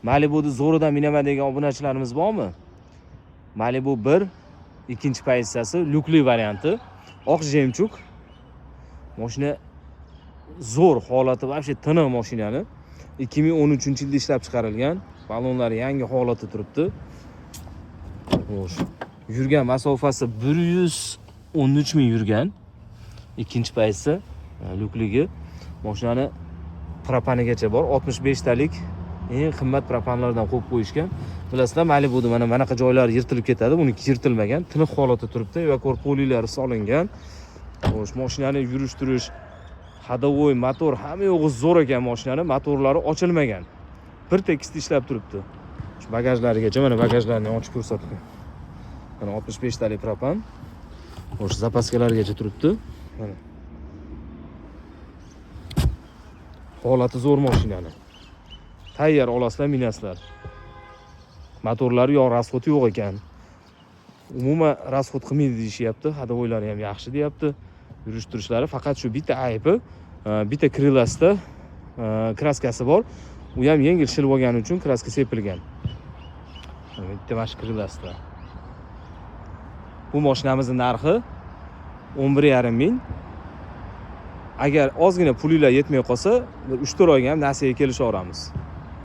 Malibu'ni zo'ridan minaman degan obunachilarimiz bormi? Malibu 1, ikkinchi pozitsiyasi, lyukli varianti. Oq жемчуг. Mashina zo'r holati, вообще tiniq mashinani. 2013-yilda ishlab chiqarilgan. Ballonlari yangi holatda turibdi. Xo'sh, yurgan masofasi 113 ming yurgan. Ikkinchi pozitsiya, lyukligi. Mashinani propanigacha bor. 65 talik eng qimmat propanlardan qo'yib qo'yishgan. Bilasizlar, Malibuda mana manaqa joylari yirtilib ketadi, buniki yirtilmagan, tiniq holatda turibdi. Evakor polilari solingan. Xo'sh, mashinani yurish turish, ходовой, motor, hamma yo'g'i zo'r ekan mashinani, motorlari ochilmagan. Bir tekisda ishlab turibdi. Shu bagajlarigacha, mana bagajlarini ochib ko'rsatdim. Mana 65 talik propan. Xo'sh, запаска largacha turibdi. Mana. Holati zo'r mashinani. Tayyor olasizlar, minasizlar. Motorlari yo'q, расход i yo'q ekan. Umuman расход qilmaydi deyishyapti. Ходовой lari ham yaxshi deyapti. Yurish turishlari faqat shu bitta aybi, bitta крыло sida краска si bor. U ham yengil shilib olgani uchun краска sepilgan. Mana bitta mana shu крыло sida. Bu mashinamizning narxi 11,5 ming. Agar ozgina pulinglar yetmay qolsa, bir 3-4 oyga ham nasiyaga kelishaveramiz.